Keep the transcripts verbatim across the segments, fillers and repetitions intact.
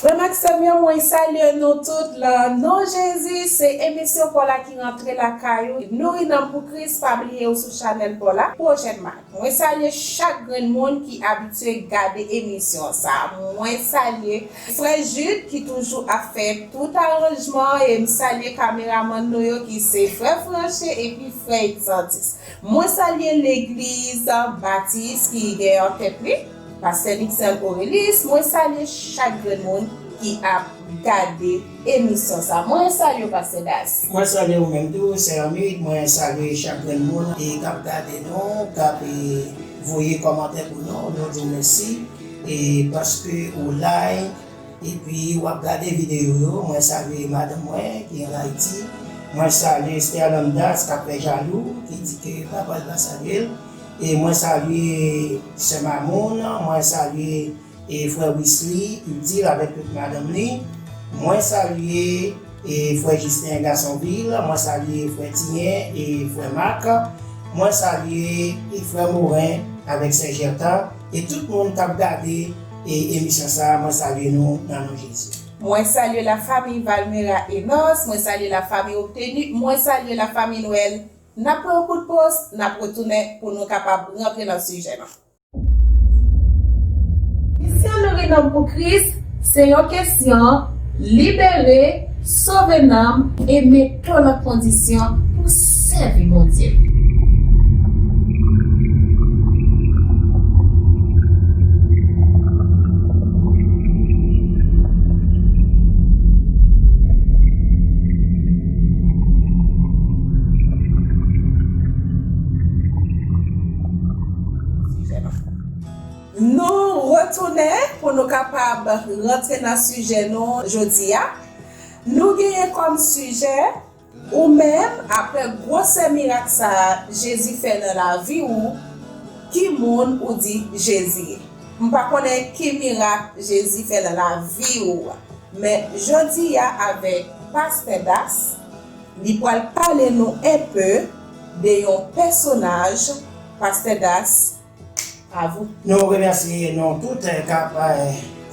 Frè m ak sè m yo, mwen salye nou tout lan non Jezi. Se emisyon pa w la ki rantre lakay ou. Nouri nanm pou Kris, pa bliye ou sou chanèl pa w la pwochènman. Mwen salye chak grenn moun ki abitye gade emisyon sa. Mwen salye frè Jude ki toujou ap fè tout aranjman, e m salye kameramann nou yo ki se frè Franche epi frè Exantis. Mwen salye legliz batis ki gen an tèt li, pastè Nixon Aurelis. Mwen salye chak grenn moun ki ap gade emisyon sa. Mwen salye w, pastè Das. Mwen salye ou menm tou, sè Armide. Mwen salye chak grenn moun e k ap gade nou, k ap e, voye kòmantè pou nou. Nou di w mèsi e paske ou like epi w ap gade videyo yo. Mwen salye madanm mwen ki ann Ayiti. Mwen salye Sterlanda k ap fè jalou, ki di ke papa l pa salye l. E mwen salye sè Mamoun, mwen salye e frè Wisly Util avèk tout madanm li. Mwen salye e frè Justin Gasonvil, mwen salye frè Tiyen e frè Mak. Mwen salye e frè Moren avèk sè Gerta e tout moun k ap gade e emisyon sa a, mwen salye nou nan non Jezi. Mwen salye la famille Valmera Enos, mwen salye la famille Obtenu, mwen salye la famille Noël. N ap pran yon kout poz, n ap retounen pou nou kapab rantre nan sijè nou. Misyon Nouri nanm pou Kris se yon kesyon libere, sove nanm e mete w nan kondisyon pou sèvi Bondye. Nou retounen pou nou kapab rantre nan sijè nou jodi a. Nou genyen kòm sijè, ou menm, apre gwosè mirak sa a Jezi fè nan lavi w, ki moun ou di Jezi ye? M pa konnen ki mirak Jezi fè nan lavi w, men jodi a avèk pastè Das, li pral pale nou enpe de yon pèsonaj, pastè Das. A vous. Nou remèsye nou tout k ap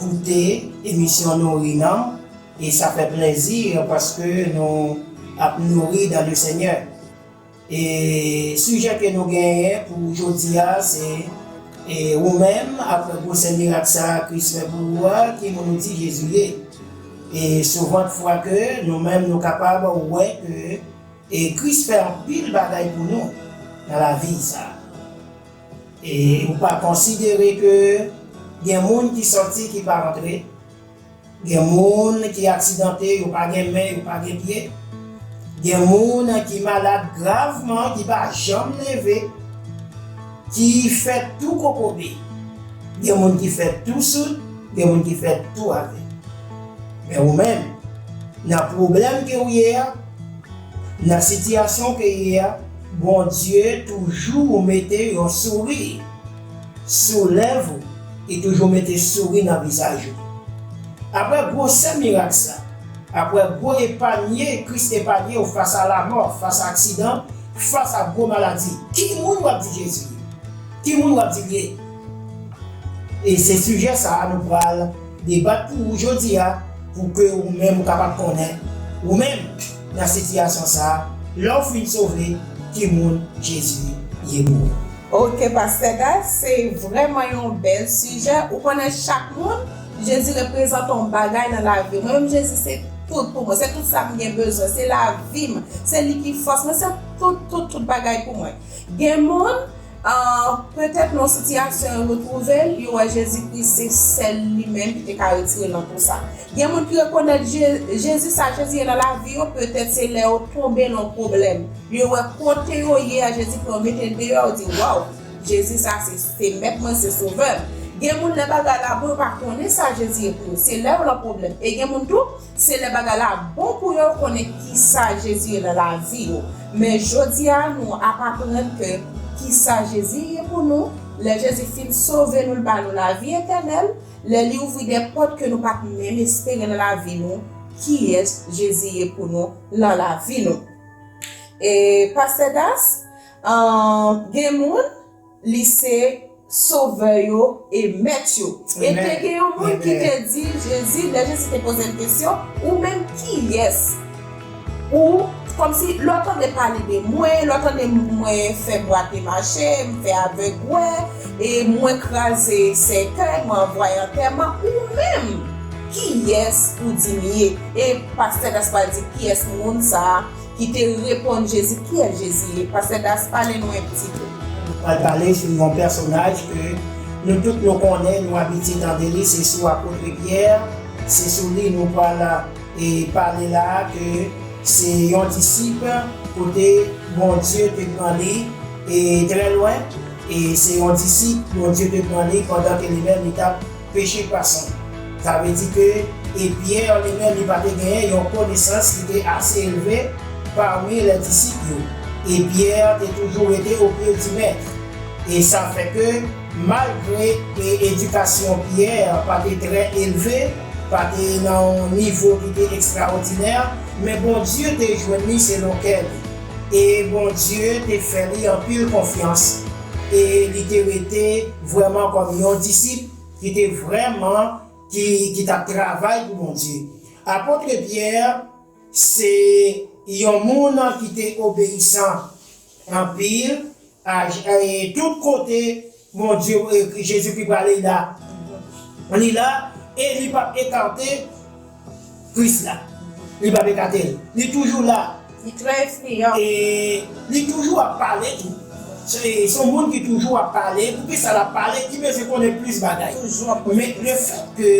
koute emisyon Nouri Nanm, e sa fè plezi paske nou ap nouri dans le Seigneur. E sijè ke nou genyen pou jodi a se, e ou menm, apre gwosè mirak sa a Kris fè pou ou a, ki moun ou di Jezi ye? E souvantfwa ke nou menm nou kapab wè ke e Kris fè anpil bagay pou nou nan lavi sa a. E ou pa konsidere ke gen moun ki sòti ki pa rantre, gen moun ki aksidante, yo pa gen men, yo pa gen pye, gen moun ki malad gravman, ki pa janm leve, ki fèt tou kokobe, gen moun ki fèt tou soud, gen moun ki fèt tou avèg. Men ou menm, nan pwoblèm ke ou ye a, nan sitiyasyon ke ye a, Bondye toujou mete yon souri sou lèv ou, li toujou mete souri nan vizaj ou. Apre gwosè mirak sa, apre gwo epanye Kris epanye ou fas a lamò, fas a aksidan, fas a gwo maladi, ki moun w ap di Jezi ye? Ki moun w ap di l ye? E se sijè sa a nou pral debat pou ou jodi a, pou ke ou menm ou kapab konnen, ou menm, nan sitiyasyon sa a, lè w fin sove, ki moun Jezi ye pou ou. Ok, pastè Das, se vrèman yon bèl sijè. Ou konnen chak moun, Jezi reprezante yon bagay nan lavi. Mwen menm, Jezi se tout pou mwen. Se tout sa m gen bezwen. Se lavi m. Se li ki fòs mwen. Se tout, tout, tout bagay pou mwen. Gen moun, ah, petèt nan sitiyasyon yo retwouve l, yo wè Jezi Kris se sèl li menm ki te ka retire l nan tou sa. Gen moun ki rekonèt Je-, Jezi, sa Jezi ye nan lavi yo, petèt se lè yo tonbe nan pwoblèm. Yo wè kote yo ye a, Jezi pran yo mete l deyò, yo di, waw, Jezi sa se, se mèt mwen, se sovè m. Gen moun lè bagay la bon, yo pa konnen sa Jezi ye pou yo. Se lè yo nan pwoblèm. E gen moun tou, se lè bagay la bon pou yo, yo konnen kisa Jezi ye nan lavi yo. Men jodi a, nou ap aprann ke kisa Jezi ye pou nou. Lè Jezi fin sove nou, l ba nou lavi etènèl. Lè li ouvri de pòt ke nou pa t menm espere nan lavi nou, kiyès Jezi ye pou nou nan lavi nou. E pastè Das, ah, gen moun, li se Sovè yo e Mèt yo. E te gen yon moun ki te di Jezi, lè Jezi te poze l kesyon, ou menm kiyès? Ou, kòmsi, lè w tande pale de mwen, lè w tande mwen fè bwate mache, m fè avèg wè, e mwen kraze sèkèy, mwen anvwaye antèman, ou menm, kiyès ou di m ye? E pastè Gaspard di, kiyès moun sa a ki te reponn Jezi, kiyès Jezi ye? Pastè Das, pale nou yon ti pe. Pral pale sou yon pèsonaj ke nou tout nou konnen, nou abitye tande li, se sou apot Pyè, se sou li nou pral e pale la a ke se yon disip kote Bondye te pran li e trè lwen, e se yon disip Bondye te pran li pandan ke li menm li t ap peche pwason. Sa vle di ke e Pyè li menm li pa te genyen yon konesans ki te ase elve pami lè disip yo. E Pyè te toujou rete o pye di Mèt. E sa fè ke malgre e edikasyon Pyè pa te trè elve, pa te nan yon nivo ki te ekstraòdinè, men Bondye te jwenn li selon kè li. E Bondye te fè li anpil konfyans. E li te rete vrèman kòm yon disip ki te vrèman, ki, ki t ap travay pou Bondye. Apot Pyè se yon moun ki te obeyisan anpil, a, e tout kote Bondye, e, Jezikri prale, li la. Li la, e li p ap ekate Kris la. Li p ap ekate l. Li toujou la. Li trè enfliyan. E li toujou ap pale tou. Se, se yon moun ki toujou ap pale. Poukisa l ap pale? Li bezwen konnen plis bagay. Toujou ap pale. Men lefètke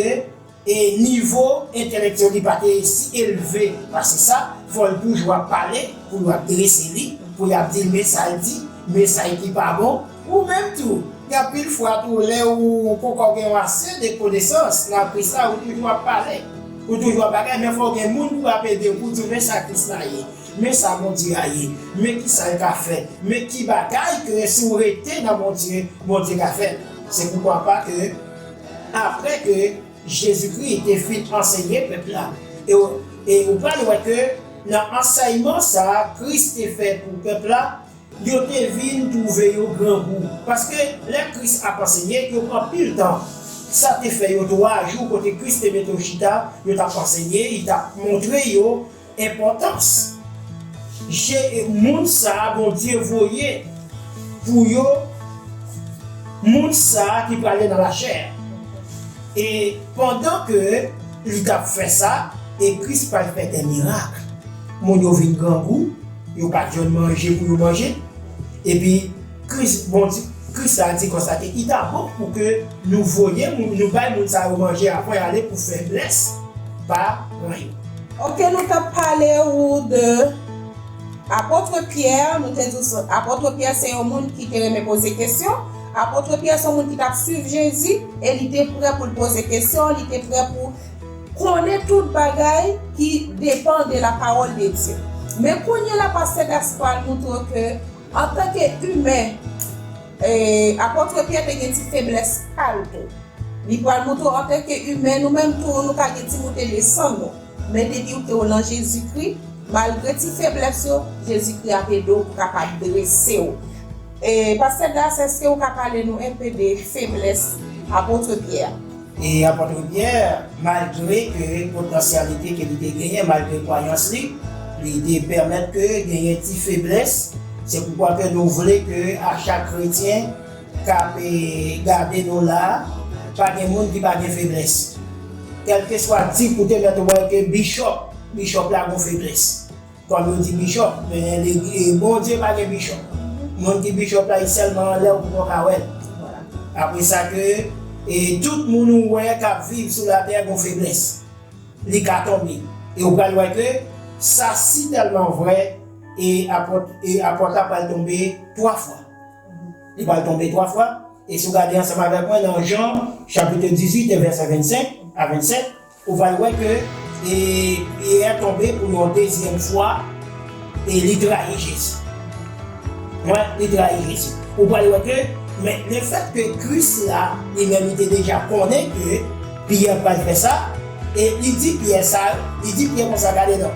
e nivo entelektyèl li pa te si elve pase sa, fò l toujou ap pale, pou yo ap drese li, pou y ap di l men sa l di, men sa l ki pa bon. Ou menm tou, gen anpil fwa tou, lè ou poko gen ase de konesans nan Kris la, ou toujou ap pale, ou toujou ap bagay, men fò gen moun pou ap ede w, pou di w men sa Kris la ye, men sa Bondye a ye, men ki sa l ka fè, men ki bagay ke si w rete nan Bondye, Bondye ka fè. Se poukwa pa ke, apre ke Jezikri te fin ansenye pèp la. E, e ou pral wè ke nan ansèyman sa a Kris te fè pou pèp la, yo te vin twouve yo grangou. Paske lè Kris ap ansenye, yo pran pil tan. Sa te fè yo twa jou kote Kris te mete yo chita, yo t ap ansenye, li t ap montre yo enpòtans Je, moun sa a Bondye voye pou yo, moun sa a ki prale nan lachè. E pandan ke li t ap fè sa, e Kris pral fè de mirak. Moun yo vin grangou, yo pa t jwenn manje pou yo manje. Epi Kris, Bondye, Kris la di konsa ke li ta bon pou ke nou voye moun, nou bay moun sa yo manje avan y ale pou feblès paran yo. Ok, nou t ap pale ou de Apot Pyè, nou te di w se, Apot Pyè se yon moun ki te renmen poze kesyon. Apot Pyè se yon moun ki t ap swiv Jezi e li te prè pou l poze kesyon, li te prè pou konnen tout bagay ki depann de la parole de Dieu. Men kounye a la, pastè Gaspard montre ke antanke imen, e, Apot Pyè te gen ti feblès pa l tou. Li pral montre w antanke imen, nou menm tou, nou ka gen ti moute desann nou. Men depi w te w nan Jezikri, malgre ti feblès yo, Jezikri ap ede w pou kapab drese w. E, pastè Das, èske w ka pale nou enpe de feblès Apot Pyè? E Apot Pyè, malgre ke potansyalite ke li te genyen, malgre kwayans li, li te pèmèt ke genyen ti feblès. Se poukwa ke nou vle ke a chak kretyen k ap, e, gade nou la, pa gen moun ki pa gen feblès. Kèlkeswa tit ou te mèt, ou wè ke bichòp, bichòp la gon feblès. Kòm yo di bichòp, men legliz, Bondye pa gen bichòp. Moun ki bichòp la, e sèlman anlè w pou w ka wè l. Apre sa ke, e tout moun ou wè k ap viv sou latè gon feblès. Li ka tonbe. E ou pral wè ke sa sitèlman vrè, e apot, e apot la pral tonbe twa fwa. Li pral tonbe twa fwa. E si w gade ansanm avèk mwen nan Jan, chapit dizuit, e vèsè vennsenk a vennsèt, ou pral wè ke, e, Pyè tonbe pou yon dezyèm fwa, e li trayi Jezi. Wi, li trayi Jezi. Ou pral wè ke, men lefètke Kris la, li menm, li te deja konnen ke Pyè pral fè sa, e li di Pyè sa, li di Pyè konsa, gade non.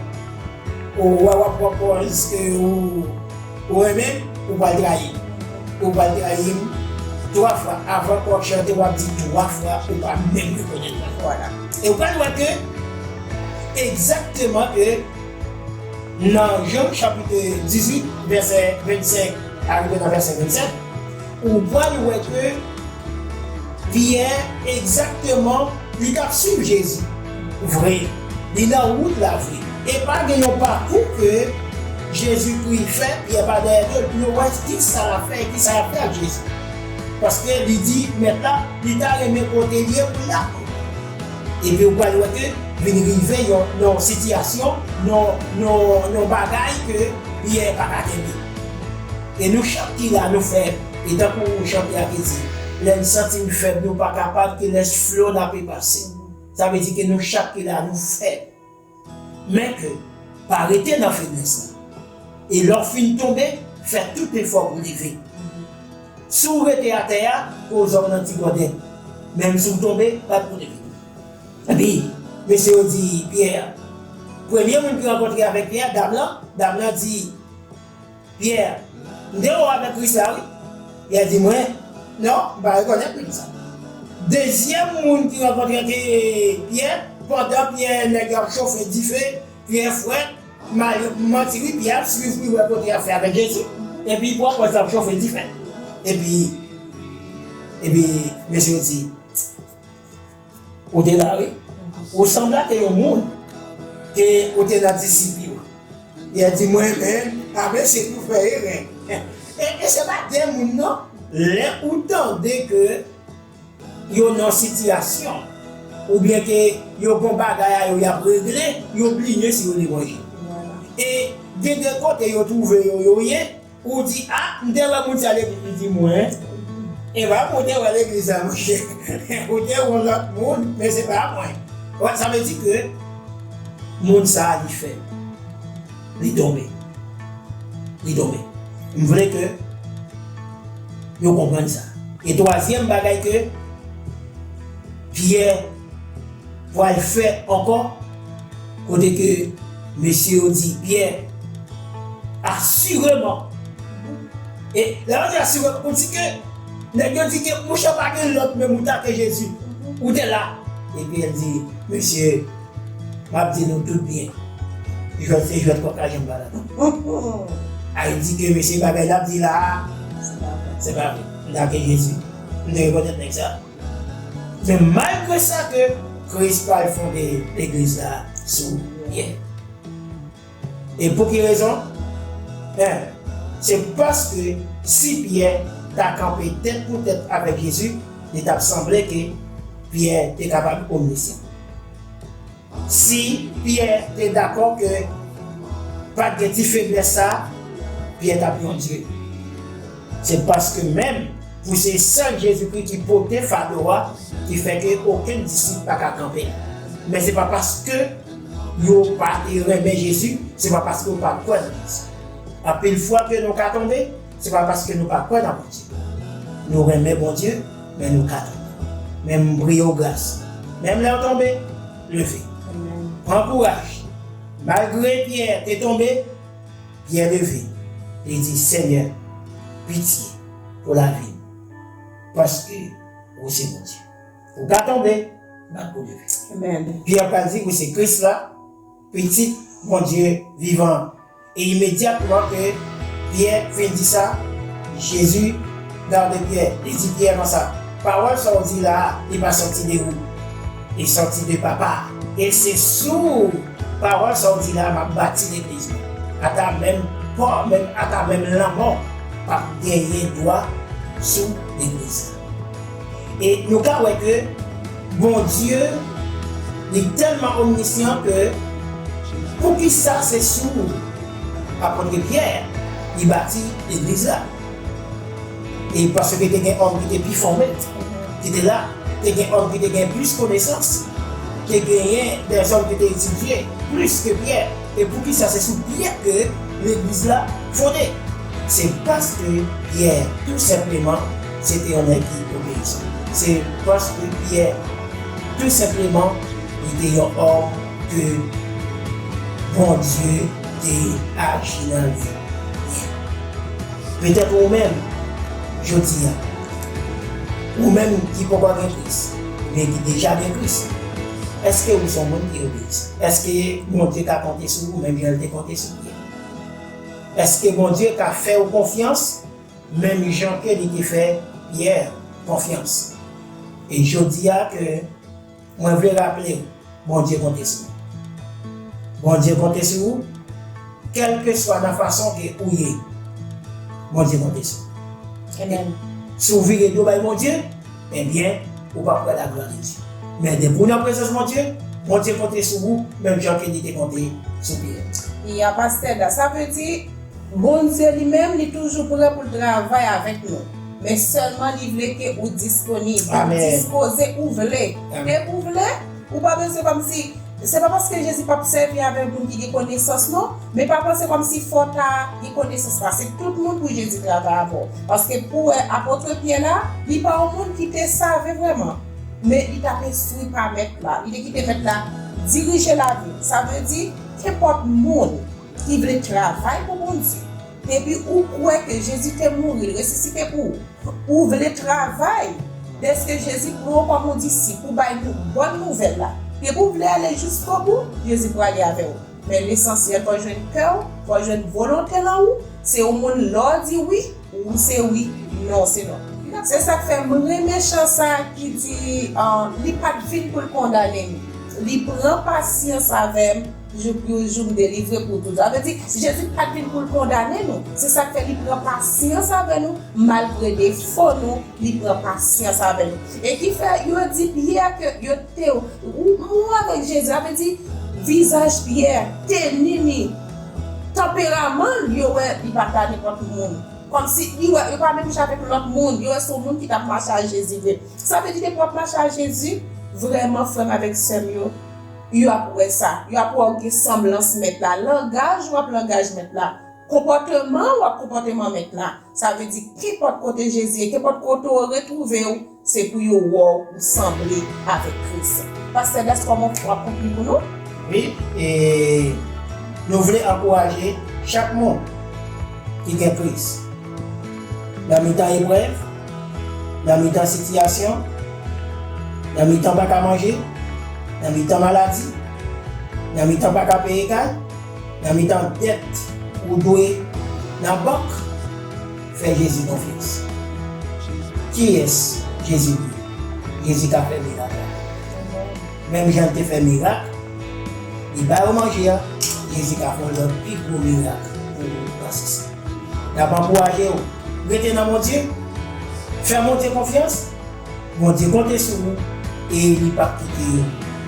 Ou wè w ap pran pòz ke ou, ou renmen m, ou pral trayi m. Ou pral trayi m. twa fwa. Avan w ap chante, w ap di twa fwa, ou pa menm rekonèt la. Vwala. E ou pral wè ke, egzakteman ke nan Jan chapit dizuit, vèsè vennsenk, arive nan vèsè vennsèt, ou pral wè ke Pyè, egzakteman, li t ap swiv Jezi. Vre, li nan wout la vre. E pa gen yon pakou ke Jezikri fè, Pyè pa dèyè de l, pou yo wè kisa l ap fè e kisa l ap fè ak Jezi. Paske li di, Mèt la, li ta renmen kote l ye pou l la. Epi ou pral wè ke vin rive yon, yon sitiyasyon, yon, yon, yon bagay ke Pyè pa ka kenbe. E nou chak ki la, nou fèb. E tankou chante a te di, lè n santi n fèb, nou pa kapab, ke lès flo n ape pase. Sa vle di ke nou chak ki la, nou fèb. Men ke, pa rete nan feblès la. E lè w fin tonbe, fè tout efò pou leve. Si w rete atè a, koz w nan ti gòdèn. Menm si w tonbe, bat pou leve. Epi, mesye yo di Pyè, premye moun ki rankontre avèk Pyè, dam lan, dam lan di, Pyè, m te wè w avèk Kris la, wi. Pyè di, mwen, non, m pa rekonèt moun sa. Dezyèm moun ki rankontre ak Pyè, pandan Pyè nèg yo ap chofe dife, Pyè frèt, mal, manti wi, Pyè ap swiv pou l wè kote y ap fè avèk Jezi. Epi pran pòz l ap chofe dife. Epi, epi, mesye yo di, ou te la, wi. Ou sanble ak yon moun ke ou te nan disip li yo. Pyè di, mwen menm, a mesye nou fè erè. E, e se pa de moun, non. Lè ou tande ke yo nan sitiyasyon, oubyen ke yo gon bagay a yo y ap regle, yo bliye si yo te manje. E gen de kote yo twouve yo, yo ye, ou di, a, m te wè moun sa legliz, li di, mwen, e pa mwen te wè legliz la, monchè. Ou te wè yon lòt moun, men se pa mwen. Wè, sa vle di ke moun sa a, li fèb. Li tonbe. Li tonbe. M vle ke nou konprann sa. E twazyèm bagay ke Pyè pral fè ankò, kote ke mesye yo di Pyè, asireman. E lè yo di asireman, pou di ke nèg yo di ke, monchè, pa gen lòt menm ou ta ke Jezi. Ou te la. E Pyè di, mesye, m ap di nou tout byen. Jwèt se jwèt, kòk la janm pa la. A, li di ke mesye bagay l ap di la a, se pa vre. M ta ke Jezi. M te rekonèt nèg sa. Men malgre sa ke Kris pral fonde legliz la sou Pyè. E pou ki rezon? En, se paske si Pyè ta kanpe tèt pou tèt avèk Jezi, li t ap sanble ke Pyè te kapab omnisyan. Si Pyè te dakò ke pa t gen ti feblès sa a, Pyè t ap yon dye. Se paske menm pou se sèl Jezikri ki pote fado a, ki fè ke okenn disip pa ka kanpe l. Men se pa paske yo pa te renmen Jezi, se pa paske yo pa kwè nan Jezi. Anpil fwa ke nou ka tonbe, se pa paske nou pa kwè nan Bondye. Nou renmen Bondye, men nou ka tonbe. Men m priye w gras. Menm lè w tonbe, leve. Amèn. Pran kouraj. Malgre Pyè te tonbe, Pyè leve. Li di, Senyè, pitye pou lavi m, paske ou se Bondye. Ou ka tonbe, bat pou leve. Amèn. Pyè pral di, ou se Kris la, Pitit Bondye vivan. E imedyatman ke Pyè fin di sa, Jezi gade Pyè, li di Pyè konsa, pawòl sa w di la a, li pa sòti de ou, li sòti de Papa a. E se sou pawòl sa w di la a m ap bati legliz mwen. Ata menm pò, menm ata menm lanmò p ap genyen dwa sou legliz la. E nou ka wè ke Bondye, li tèlman omnisyan ke poukisa se sou apot Pyè li bati legliz la? E paske te gen òm ki te pi fòme, ki te la, te gen òm ki te gen plis konesans, te genyen dèzòm ki te etidye plis ke Pyè. E poukisa se sou Pyè ke legliz la fonde? Se paske Pyè, tou senpleman, se te yon nèg ki obeyisan. Se paske Pyè, tou senpleman, li te yon òm ke Bondye te aji nan li. Petèt ou menm, jodi a, Ou menm ki poko gen Kris, men ki deja gen Kris, èske ou se yon moun ki egoyis? Èske Bondye ka konte sou ou menm jan l te konte sou Pyè? Èske Bondye ka fè w konfyans menm jan ke li te fè Pyè konfyans? E jodi a ke mwen vle raple w, Bondye konte sou ou. Bondye konte sou ou, kèlkeswa nan fason ke ou ye. Bondye konte sou ou. Amen. Si w vire do bay Bondye, ebyen, ou p ap wè laglwa de Dye. Men depi w nan prezans Bondye, Bondye konte sou ou, menm jan ke li te konte sou Pyè. Ya, pastè Da, sa vle di, Bondye li menm, li toujou prè pou l travay avèk nou. Men sèlman li vle ke ou disponib, ou dispoze, ou vle. Depi w vle, ou pa bezwen kòmsi, se pa paske Jezi p ap sèvi avèk moun ki gen konesans non, men pa panse kòmsi fò w ta gen konesans la. Se tout moun pou Jezi travay avè w. Paske pou wè apot Pyè la, li pa yon moun ki te save vrèman. Men li t ap enstwi pa Mèt la. Li te kite Mèt la dirije lavi l. Sa vle di, kenpòt moun ki vle travay pou Bondye, depi ou kwè ke Jezi te mouri, l resisite pou ou, ou vle travay, dèske Jezi pran w kòm yon disip, ou bay nou bòn nouvèl la, depi ou vle ale jiskobou, Jezi prale avè w. Men lesansyèl, fò jwenn kè w, fò jwenn volonte l an ou, se yon moun lè w di wi, ou se wi, non se non. Se sa k fè m renmen chan sa a ki di, ah, li pa t vin pou l kondane m. Li pran pasyans avè m, jou pou jou m delivre pou tout. Sa vle di, Jezi pa t vin pou l kondane nou. Se sa k fè li pran pasyans avè nou, malgre defo nou, li pran pasyans avè nou. E ki fè yo di Pyè ke yo te, ou, ou avèk Jezi, sa vle di, vizaj Pyè, teni li, tanperaman l, yo wè li pa ta nenpòt moun. Kòmsi li wè, yo pa menm jan avèk lòt moun, yo wè se yon moun ki t ap mache ak Jezi vre. Sa vle di, depi w ap mache ak Jezi, vrèman, frè m avèk sè m yo, yo ap wè sa. Yo ap wè w gen sanblans Mèt la. Langaj ou ap langaj Mèt la. Konpòteman ou ap konpòteman Mèt la. Sa vle di, kenpòt kote Jezi ye, kenpòt kote w retwouve w, se pou yo wè w ou sanble avèk Kris. Pastè Das, kòman w ap konkli pou nou? Wi, e nou vle ankouraje chak moun ki gen Kris nan mitan eprèv, nan mitan sitiyasyon, nan mitan pa ka manje, nan mitan maladi, nan mitan pa ka peye kay, nan mitan dèt ou dwe nan bank, fè Jezi konfyans. Kiyès Jezi ye? Jezi ka fè mirak la. Menm jan l te fè mirak, li ba yo manje a, Jezi ka fè yon lòt pi gwo mirak pou ou pase sa. N ap ankouraje w, rete nan Bondye, fè Bondye konfyans, Bondye konte sou ou e li p ap kite w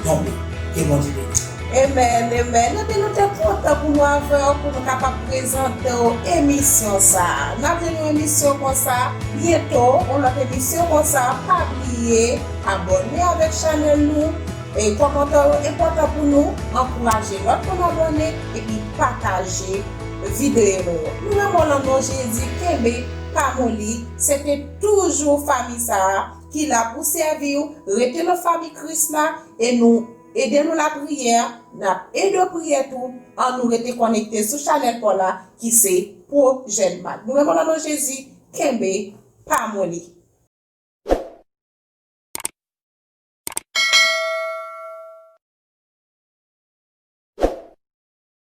tonbe. Ke Bondye beni w. Amen, amen. Ebyen, nou te kontan pou nou avè w, pou nou kapab prezante w emisyon sa a. N ap jwenn yon emisyon konsa byento, yon lòt emisyon konsa. Pa bliye abòne avèk chanèl nou. E kòmantè yo enpòtan pou nou. Ankouraje lòt moun abòne epi pataje videyo yo. Nou renmen w nan non Jezi, kenbe, pa moli. Se te toujou fanmi sa a ki la pou sèvi w. Rete nan fanmi Kris la e nou ede nou lapriyè, n ap ede w priye tou. Ann nou rete konekte sou chanèl pa w la ki se Pwojè Nmad. Nou renmen w nan non Jezi, kenbe, pa moli.